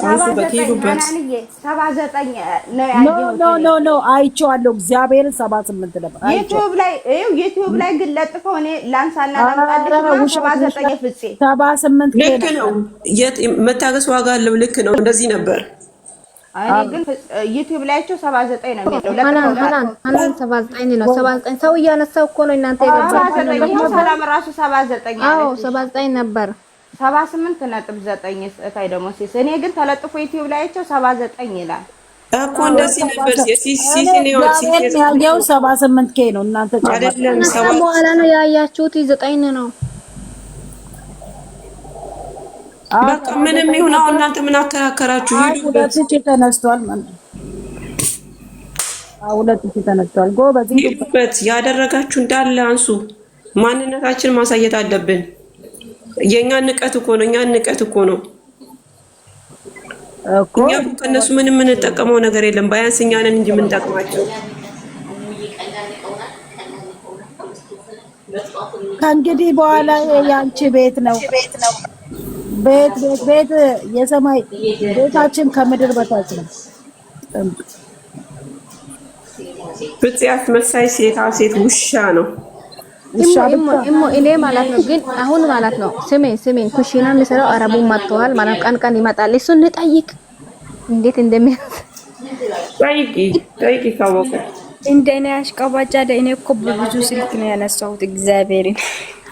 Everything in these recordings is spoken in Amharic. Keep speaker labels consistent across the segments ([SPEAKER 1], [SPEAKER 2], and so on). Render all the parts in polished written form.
[SPEAKER 1] አንሱበት፣ ሂዱበት።
[SPEAKER 2] 79 ነው
[SPEAKER 3] No.
[SPEAKER 2] ያየሁት
[SPEAKER 3] No.
[SPEAKER 2] እኔ።
[SPEAKER 3] No, no, አይቼዋለሁ። እግዚአብሔርን 78 ነበር አይቼዋለሁ።
[SPEAKER 2] ዩቲዩብ ላይ ይኸው፣ ዩቲዩብ ላይ ግን ለጥፈው እኔ ላንሳና
[SPEAKER 3] ኧረ
[SPEAKER 2] ላምጣልሽና
[SPEAKER 3] ውሸት።
[SPEAKER 2] 79
[SPEAKER 3] ውሸት።
[SPEAKER 2] ፍፄ።
[SPEAKER 3] 78 K
[SPEAKER 1] ልክ ነው።
[SPEAKER 3] ነበር።
[SPEAKER 1] መታገስ ዋጋ አለው። ልክ ነው። እንደዚህ ነበር።
[SPEAKER 2] እኔ ግን ዩቲዩብ ላይቸው 79 ነው የሚለው።
[SPEAKER 4] ሀናን።
[SPEAKER 2] ለጥፈውታል።
[SPEAKER 4] ሀናን ሀናን፣ 79 ነው፣ 79። ሰው እያነሳው እኮ ነው እናንተ
[SPEAKER 2] ሰባ
[SPEAKER 4] የገባችሁ
[SPEAKER 2] ዘጠኝ
[SPEAKER 4] ነው።
[SPEAKER 2] ይኸው ሰላም ራሱ 79 አለች።
[SPEAKER 4] 79 ነበር።
[SPEAKER 2] 78.9 እታይ ደግሞ ሲስ፣ እኔ ግን ተለጥፎ ዩቲዩብ ላይቸው 79 ይላል።
[SPEAKER 1] እኮ እንደዚህ ነበር። ሲሲ
[SPEAKER 3] እኔ
[SPEAKER 1] ነው ሲሲ።
[SPEAKER 3] እግዚአብሔርን ያየው 78 K ነው። እናንተ ጨመር
[SPEAKER 1] አይደለም።
[SPEAKER 4] ከነሳ
[SPEAKER 1] ሰባት
[SPEAKER 4] በኋላ ነው ያያችሁት። 9 ነው።
[SPEAKER 1] በቃ ምንም ይሁን አሁን እናንተ ምን አከራከራችሁ?
[SPEAKER 3] አይ
[SPEAKER 1] ሂዱበት።
[SPEAKER 3] 2000 ተነስቷል ማለት ነው። አዎ፣ 2000 ተነስቷል። ጎበዝ፣ ሂዱበት።
[SPEAKER 1] ሂዱበት። ያደረጋችሁ እንዳለ አንሱ። ማንነታችን ማሳየት አለብን። የእኛ ንቀት እኮ ነው። እኛ ንቀት እኮ ነው።
[SPEAKER 3] እኮ።
[SPEAKER 1] እኛ እኮ ከእነሱ ምንም የምንጠቀመው ነገር የለም። ባያንስ እኛ ነን እንጂ የምንጠቅማቸው።
[SPEAKER 3] ከእንግዲህ በኋላ የአንቺ ቤት ነው። ቤት ቤት ቤት፣ የሰማይ ቤታችን ከምድር በታች ነው።
[SPEAKER 1] ፍፄ አስመሳይ ሴታ ሴት ውሻ ነው።
[SPEAKER 3] ውሻ
[SPEAKER 4] እሞ
[SPEAKER 3] ብቻ።
[SPEAKER 4] እሞ እኔ ማለት ነው ግን አሁን ማለት ነው፣ ስሜን ስሜን፣ ኩሽና የሚሰራው አረቡ መጥተዋል ማለት ነው። ቀን ቀን ይመጣል። እሱን እንጠይቅ እንዴት እንደሚያዝ።
[SPEAKER 1] ጠይቂ ጠይቂ ካወቀ።
[SPEAKER 5] እንደኔ አሽቃባጭ አለ። እኔ እኮ በብዙ ስልክ ነው ያነሳሁት። እግዚአብሔርን።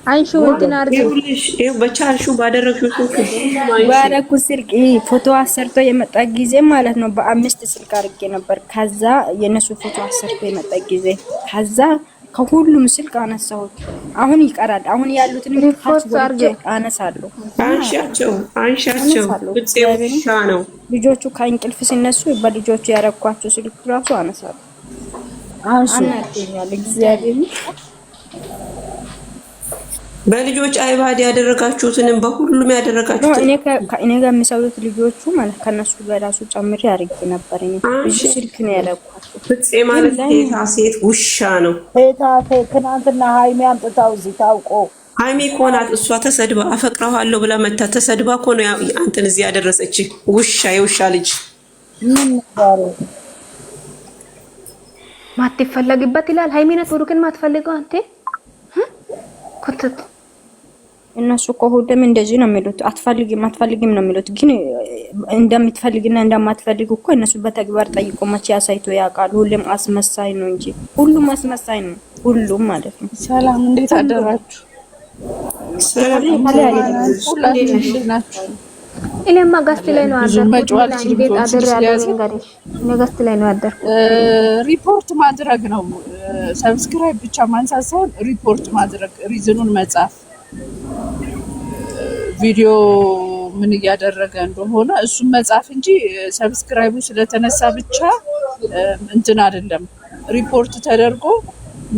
[SPEAKER 4] አንሹ እንትን አድርጊው።
[SPEAKER 1] ይኸውልሽ፣ ይኸው በቻልሽው ባደረግሽው ስልክ በሁሉም አንሺ።
[SPEAKER 5] ባረኩ ስልክ ይሄ ፎቶ አሰርቶ የመጣ ጊዜ ማለት ነው። በአምስት ስልክ አድርጌ ነበር። ከዛ የነሱ ፎቶ አሰርቶ የመጣ ጊዜ ከዛ ከሁሉም ስልክ አነሳሁት። አሁን ይቀራል። አሁን ያሉትንም ታች
[SPEAKER 4] ሪፖርት
[SPEAKER 5] ወርጄ
[SPEAKER 4] አድርጊው።
[SPEAKER 5] አነሳለሁ።
[SPEAKER 1] አንሻቸው አንሻቸው።
[SPEAKER 5] አነሳለሁ።
[SPEAKER 1] ፍፄ ውሻ ነው።
[SPEAKER 5] ልጆቹ ከእንቅልፍ ሲነሱ በልጆቹ ያረኳቸው ስልክ ራሱ አነሳለሁ።
[SPEAKER 3] አንሱ።
[SPEAKER 5] አናዶኛል እግዚአብሔር።
[SPEAKER 1] በልጆች iPad ያደረጋችሁትንም በሁሉም ያደረጋችሁትን
[SPEAKER 5] እኔ ከእኔ ጋር የሚሰሩት ልጆቹ ማለት ከነሱ ጋር ራሱ ጨምሬ አድርጌ ነበር። እኔ ብዙ
[SPEAKER 1] አንሺ።
[SPEAKER 5] ስልክ ነው ያደረኳቸው።
[SPEAKER 1] ፍፄ ማለት ሴታ ሴት ውሻ ነው።
[SPEAKER 3] ሴታ ሴት ትናንትና ሀይሚ አምጥታው እዚህ ታውቆ
[SPEAKER 1] ሀይሚ እኮ ናት። እሷ ተሰድባ አፈቅረዋለሁ ብላ መታ ተሰድባ እኮ ነው አንተን እዚህ ያደረሰች። ውሻ፣ የውሻ ልጅ።
[SPEAKER 3] ምን ዛሬ
[SPEAKER 4] ማትፈለግበት ይላል። ሃይሚነት ብሩክን ማትፈልገው አንተ ኮተት።
[SPEAKER 5] እነሱ እኮ ሁሉም እንደዚህ ነው የሚሉት። አትፈልግም አትፈልግም ነው የሚሉት። ግን እንደምትፈልግና እንደማትፈልግ እኮ እነሱ በተግባር ጠይቆ መቼ አሳይቶ ያውቃል? ሁሉም አስመሳይ ነው እንጂ፣ ሁሉም አስመሳይ ነው። ሁሉም ማለት ነው።
[SPEAKER 6] ሰላም፣ እንዴት አደራችሁ?
[SPEAKER 1] ሰላም።
[SPEAKER 6] ሁላችሁ እንዴት ናችሁ?
[SPEAKER 4] እኔማ guest ላይ ነው
[SPEAKER 6] ብዙ
[SPEAKER 4] ያደርኩት።
[SPEAKER 6] መጮህ አልችልም፣
[SPEAKER 4] እንዴት
[SPEAKER 6] ቶንሲል
[SPEAKER 4] አድሬ ያለው
[SPEAKER 6] ስለያዘኝ።
[SPEAKER 4] ልንገርሽ፣ እኔ guest ላይ ነው ያደርኩት።
[SPEAKER 6] ሪፖርት ማድረግ ነው። Subscribe ብቻ ማንሳት ሳይሆን ሪፖርት ማድረግ፣ reason ኑን መጻፍ፣ ቪዲዮ ምን እያደረገ እንደሆነ እሱን መጻፍ እንጂ subscribe ኡ ስለተነሳ ብቻ እንትን አይደለም። ሪፖርት ተደርጎ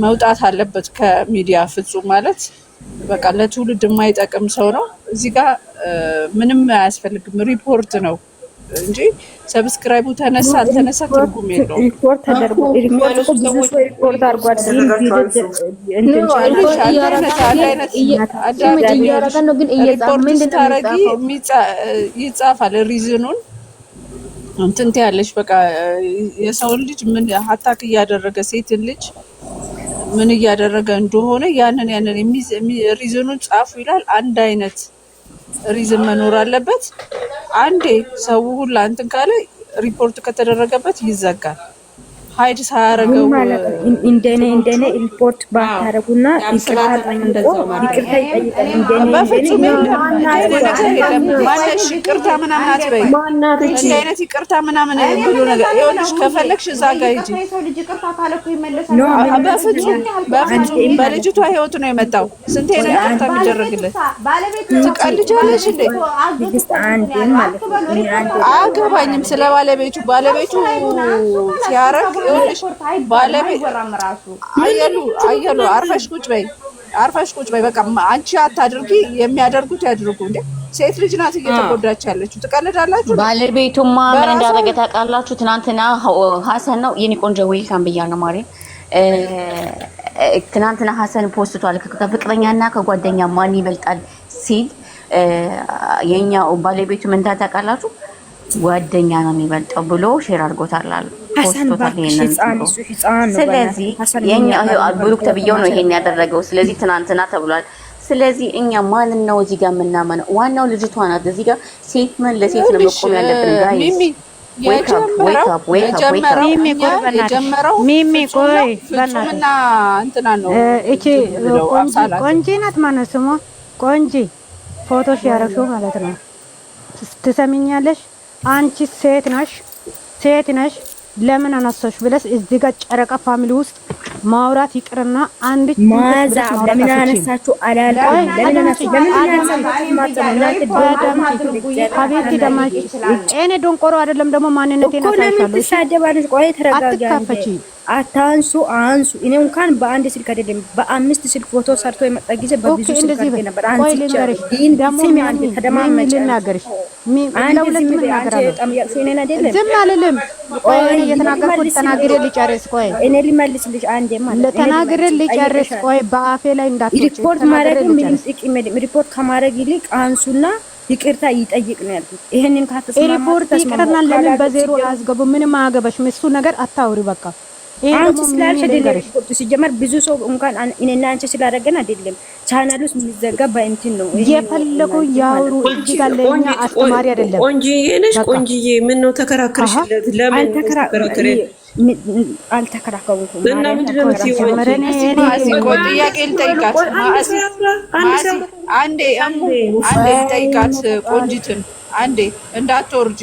[SPEAKER 6] መውጣት አለበት ከሚዲያ። ፍጹም ማለት በቃ ለትውልድ የማይጠቅም ሰው ነው። እዚህ ጋር ምንም አያስፈልግም። ሪፖርት ነው እንጂ subscribe ኡ ተነሳ አልተነሳ ትርጉም የለውም።
[SPEAKER 5] ሪፖርት ተደርጎ ሪፖርት እኮ ብዙ ሰው ሪፖርት አድርጓል። ግን ቪዲዮ እንትን
[SPEAKER 4] No.
[SPEAKER 5] ቻናል
[SPEAKER 4] ሪፖርት
[SPEAKER 6] አንድ አይነት አንድ አይነት አዳምጪኝ።
[SPEAKER 4] እያረገ ነው ግን እየጻፈ
[SPEAKER 6] ሪፖርት
[SPEAKER 4] ምንድን ነው
[SPEAKER 6] ስታረጊ
[SPEAKER 4] የሚጻፈው?
[SPEAKER 6] ይጻፋል። Reason ኑን እንትን ትያለሽ። በቃ የሰውን ልጅ ምን attack እያደረገ፣ ሴትን ልጅ ምን እያደረገ እንደሆነ ያንን reason ኑን ጻፉ ይላል። አንድ አይነት reason መኖር አለበት። አንዴ ሰው ሁላ እንትን ካለ ሪፖርት ከተደረገበት ይዘጋል። Hide ሳያረገው
[SPEAKER 5] ግን ማለት ነው እንደኔ ሪፖርት ባታረጉና ይቅርታ ጠይቆ ይቅርታ ይጠይቃል። እንደኔ
[SPEAKER 6] በፍጹም
[SPEAKER 5] እንደኔ
[SPEAKER 6] የለም፣ እንዲህ አይነት ነገር የለም። ማነሽ ይቅርታ ምናምን አትበይ።
[SPEAKER 1] ማናት እቺ?
[SPEAKER 6] እንዲህ አይነት ይቅርታ ምናምን ብሎ ነገር ይኸውልሽ፣ ከፈለግሽ እዛ ጋር ሂጂ።
[SPEAKER 2] የሰው ልጅ ይቅርታ ካለ እኮ ይመለሳል።
[SPEAKER 5] No.
[SPEAKER 6] በፍጹም በፍጹም፣ በልጅቷ ህይወት ነው የመጣው። ስንቴ ነው ይቅርታ የሚደረግለት?
[SPEAKER 2] ባለቤቱ
[SPEAKER 6] ትቀልጃለሽ እንዴ?
[SPEAKER 5] ትዕግስት አንዴ ማለት ነው እኔ አንዴ
[SPEAKER 6] አያገባኝም ስለ ባለቤቱ። ባለቤቱ ሲያረግ ይኸውልሽ፣ ባለቤት አየሉ አየሉ፣ አርፈሽ ቁጭ በይ፣ አርፈሽ ቁጭ በይ። በቃ አንቺ አታድርጊ፣ የሚያደርጉት ያድርጉ። እንዴ ሴት ልጅ ናት እየተጎዳች ያለችው። ትቀልዳላችሁ።
[SPEAKER 7] ባለቤቱማ ምን
[SPEAKER 6] በራሷ
[SPEAKER 7] እንዳደረገ ታውቃላችሁ? ትናንትና ሀሰን ነው የኔ ቆንጆ፣ welcome ብያለሁ ማሬ። ትናንትና ሀሰን ፖስቷል። ከፍቅረኛና ከጓደኛ ማን ይበልጣል ሲል የኛው ባለቤቱ ምን እንዳለ ታውቃላችሁ? ጓደኛ ነው የሚበልጠው ብሎ share አድርጎታል አሉ
[SPEAKER 5] ሀሰን
[SPEAKER 7] ፖስቶታል
[SPEAKER 5] እባክሽ
[SPEAKER 7] ይሄንን
[SPEAKER 5] ህፃን
[SPEAKER 7] ብሎ።
[SPEAKER 5] እሱ ህፃን ነው።
[SPEAKER 7] ስለዚህ
[SPEAKER 5] በእናትህ ሀሰን ምን
[SPEAKER 7] የኛ
[SPEAKER 5] ያውቃል?
[SPEAKER 7] ብሩክ ተብዬው ነው ይሄን ያደረገው። ስለዚህ ትናንትና ተብሏል። ስለዚህ እኛ ማንን ነው እዚህ ጋር የምናመነው? ዋናው ልጅቷ ናት። እዚህ ጋር ሴት ምን ለሴት ነው
[SPEAKER 6] ይኸውልሽ
[SPEAKER 7] መቆም ያለብን። Guys
[SPEAKER 6] ሚሚ
[SPEAKER 7] wake up wake up wake up wake up።
[SPEAKER 6] የጀመረው
[SPEAKER 8] ሚሚ
[SPEAKER 6] እኛ
[SPEAKER 8] ቆይ በእናትሽ
[SPEAKER 6] የጀመረው
[SPEAKER 8] ሚሚ
[SPEAKER 6] ፍጹም ነው።
[SPEAKER 8] ቆይ በእናትሽ
[SPEAKER 6] ፍጹምና እንትና ነው
[SPEAKER 8] እቺ
[SPEAKER 6] እንትን ብለው
[SPEAKER 8] ቆንጂ
[SPEAKER 6] አምሳላት
[SPEAKER 8] ቆንጂ ናት ማለት ስሟ ቆንጂ ፎቶሽ ያረግሽው ማለት ነው። ትሰሚኛለሽ? አንቺ ሴት ነሽ፣ ሴት ነሽ። ለምን አነሳሽ ብለሽ እዚህ ጋር ጨረቃ family ውስጥ ማውራት ይቅርና አንድ
[SPEAKER 5] ማዛ
[SPEAKER 8] ብለሽ ማውራት
[SPEAKER 5] ለምን
[SPEAKER 8] አትችይም።
[SPEAKER 5] አነሳችሁ አላልኩም።
[SPEAKER 8] ቆይ
[SPEAKER 5] ለምን
[SPEAKER 8] አዳምጪ፣
[SPEAKER 5] አነሳችሁ? ለምን
[SPEAKER 8] አዳምጪ፣
[SPEAKER 5] አነሳችሁ ማለት ነው። እናንተ
[SPEAKER 8] አዳምጪ حبيبتي ደማች እኔ ደንቆሮ አይደለም ደግሞ ማንነቴን
[SPEAKER 5] እኮ ለምን
[SPEAKER 8] አሳይሻለሁ። እሺ
[SPEAKER 5] ትሳደባለች? ቆይ ተረጋጊ። አንዴ
[SPEAKER 8] አትካፈቺ።
[SPEAKER 5] አታንሱ፣ አንሱ። እኔ እንኳን በአንድ ስልክ አይደለም በአምስት ስልክ ፎቶ ሰርቶ የመጣ ጊዜ
[SPEAKER 8] Okay
[SPEAKER 5] በብዙ ስልክ
[SPEAKER 8] እንደዚህ
[SPEAKER 5] አድርጌ
[SPEAKER 8] በይ።
[SPEAKER 5] ነበር
[SPEAKER 8] ቆይ
[SPEAKER 5] አንስቻለሁ።
[SPEAKER 8] ልንገርሽ
[SPEAKER 5] ግን
[SPEAKER 8] ደግሞ
[SPEAKER 5] ስሚ አንዴ
[SPEAKER 8] ሚሚ ሚሚ
[SPEAKER 5] ተደማመጭ።
[SPEAKER 8] ልናገርሽ
[SPEAKER 5] አንዴ
[SPEAKER 8] ለሁለቱም
[SPEAKER 5] ዝም በይ አንቺ።
[SPEAKER 8] እናገራለሁ።
[SPEAKER 5] በጣም እያልሽኝ እኔን አይደለም።
[SPEAKER 8] ዝም አልልም። ቆይ
[SPEAKER 5] ቆይ
[SPEAKER 8] እኔ እየተናገርኩት ተናግሬ
[SPEAKER 5] ልመልስልሽ፣
[SPEAKER 8] ልጨርስ። ቆይ
[SPEAKER 5] እኔ ልመልስልሽ አንዴ ማለት ነው። እኔ
[SPEAKER 8] ተናግሬ
[SPEAKER 5] ልመልስልሽ
[SPEAKER 8] ልጨርስ።
[SPEAKER 5] ጠይቀሻል።
[SPEAKER 8] ቆይ በአፌ ላይ እንዳትወጪ
[SPEAKER 5] ሪፖርት
[SPEAKER 8] ተናግሬ
[SPEAKER 5] ማድረግ ምንም
[SPEAKER 8] ልጨርስ።
[SPEAKER 5] ጥቅም የለም። ሪፖርት ከማድረግ ይልቅ አንሱና ይቅርታ ይጠይቅ ነው ያልኩት። ይሄንን ካልተስማማችሁ
[SPEAKER 8] ሪፖርት
[SPEAKER 5] ተስማሙ፣
[SPEAKER 8] ይቅርና ለምን
[SPEAKER 5] ካላችሁ
[SPEAKER 8] በዜሮ
[SPEAKER 5] ሲጀመር
[SPEAKER 8] አያስገቡ? ምንም አያገባሽም። እሱ ነገር አታውሪ በቃ። ይሄ
[SPEAKER 5] አንቺ
[SPEAKER 8] ደግሞ ሚሚ
[SPEAKER 5] ስላልሽ አይደለም
[SPEAKER 8] ልንገርሽ
[SPEAKER 5] ሪፖርቱ ሲጀመር ብዙ ሰው እንኳን እኔና አንቺ ስላደረገን አይደለም ቻናል ውስጥ የሚዘጋ በእንትን ነው። ይሄንን
[SPEAKER 8] የፈለጉ
[SPEAKER 5] ወቁ እናንተ ማለት
[SPEAKER 8] ያውሩ።
[SPEAKER 5] ነው።
[SPEAKER 8] እዚህ ጋር ለእኛ አስተማሪ አይደለም።
[SPEAKER 1] ቆንጂዬ ነሽ
[SPEAKER 8] በቃ
[SPEAKER 1] ቆንጂዬ፣ ምን ነው ተከራከርሽለት? ለምን
[SPEAKER 5] አልተከራ
[SPEAKER 1] ተከራከረ?
[SPEAKER 5] አልተከራከርኩም።
[SPEAKER 1] እና
[SPEAKER 5] ማርያም
[SPEAKER 1] ምንድን ነው የምትይው
[SPEAKER 5] አልተከራከርኩም።
[SPEAKER 8] ሲጀመር እኔ
[SPEAKER 6] እስቲ
[SPEAKER 8] እኔ
[SPEAKER 6] ማዚ ቆይ ጥያቄ ልጠይቃት። ማዚ ማዚ አንዴ እሙ አንዴ ልጠይቃት ቆንጂትን አንዴ እንዳትወርጂ።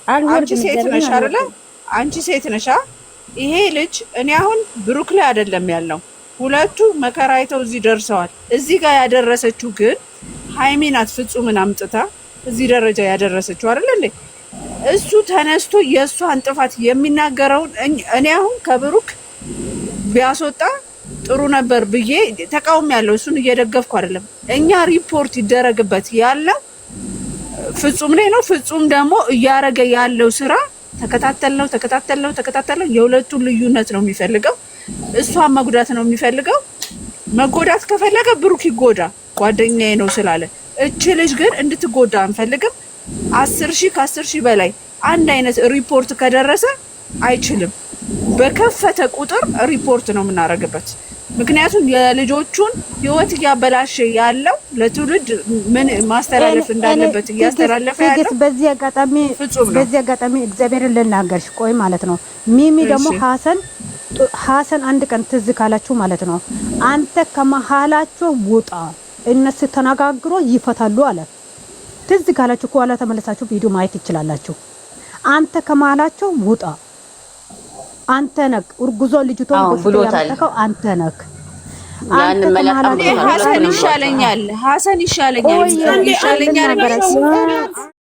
[SPEAKER 6] አንቺ
[SPEAKER 5] አልወርድም፣
[SPEAKER 6] ሴት
[SPEAKER 5] እግዚአብሔርን
[SPEAKER 6] ነሽ አይደለ?
[SPEAKER 5] አልወርድም።
[SPEAKER 6] አንቺ ሴት ነሽ። ይሄ ልጅ እኔ አሁን ብሩክ ላይ አይደለም ያለው፣ ሁለቱ መከራ አይተው እዚህ ደርሰዋል። እዚህ ጋር ያደረሰችው ግን ሀይሚ ናት። ፍጹምን አምጥታ እዚህ ደረጃ ያደረሰችው አይደለ እንዴ? እሱ ተነስቶ የእሷን ጥፋት የሚናገረውን እኔ አሁን ከብሩክ ቢያስወጣ ጥሩ ነበር ብዬ ተቃውሞ ያለው እሱን እየደገፍኩ አይደለም። እኛ ሪፖርት ይደረግበት ያለው ፍጹም ላይ ነው። ፍጹም ደግሞ እያረገ ያለው ስራ ተከታተልነው ተከታተልነው ተከታተልነው። የሁለቱን ልዩነት ነው የሚፈልገው። እሷን መጉዳት ነው የሚፈልገው። መጎዳት ከፈለገ ብሩክ ይጎዳ ጓደኛዬ ነው ስላለ፣ እች ልጅ ግን እንድትጎዳ አንፈልግም። 10,000 ከ10,000 በላይ አንድ አይነት ሪፖርት ከደረሰ አይችልም። በከፈተ ቁጥር ሪፖርት ነው የምናደርግበት። ምክንያቱም የልጆቹን ሕይወት እያበላሸ ያለው ለትውልድ ምን ማስተላለፍ እንዳለበት እያስተላለፈ
[SPEAKER 8] ትዕግስት
[SPEAKER 6] ያለው
[SPEAKER 8] በዚህ አጋጣሚ
[SPEAKER 6] ፍጹም ነው።
[SPEAKER 8] በዚህ አጋጣሚ እግዚአብሔርን ልናገርሽ ቆይ ማለት ነው። ሚሚ ደግሞ
[SPEAKER 6] እሺ
[SPEAKER 8] ሀሰን ሀሰን አንድ ቀን ትዝ ካላችሁ ማለት ነው አንተ ከመሀላቸው ውጣ፣ እነሱ ተነጋግሮ ይፈታሉ አለ። ትዝ ካላችሁ ከኋላ ተመለሳችሁ ቪዲዮ ማየት ይችላላችሁ። አንተ ከመሀላቸው ውጣ፣ አንተ ነክ እርጉዞ ልጅቷን
[SPEAKER 7] አዎ
[SPEAKER 8] ጎትቶ
[SPEAKER 7] ብሎታል።
[SPEAKER 8] ያመጣከው አንተ ነክ
[SPEAKER 7] ያን
[SPEAKER 8] አንተ
[SPEAKER 7] መላጣ
[SPEAKER 8] ከመሀላቸው
[SPEAKER 6] እኔ
[SPEAKER 7] ብሎታል።
[SPEAKER 6] ሀሰን
[SPEAKER 7] ሁለቱንም ብሏቸዋል።
[SPEAKER 6] ይሻለኛል፣ ሀሰን ይሻለኛል፣
[SPEAKER 8] ቆይ
[SPEAKER 6] ፍጹም ይሻለኛል
[SPEAKER 8] ልናገራችሁ
[SPEAKER 6] የሚለው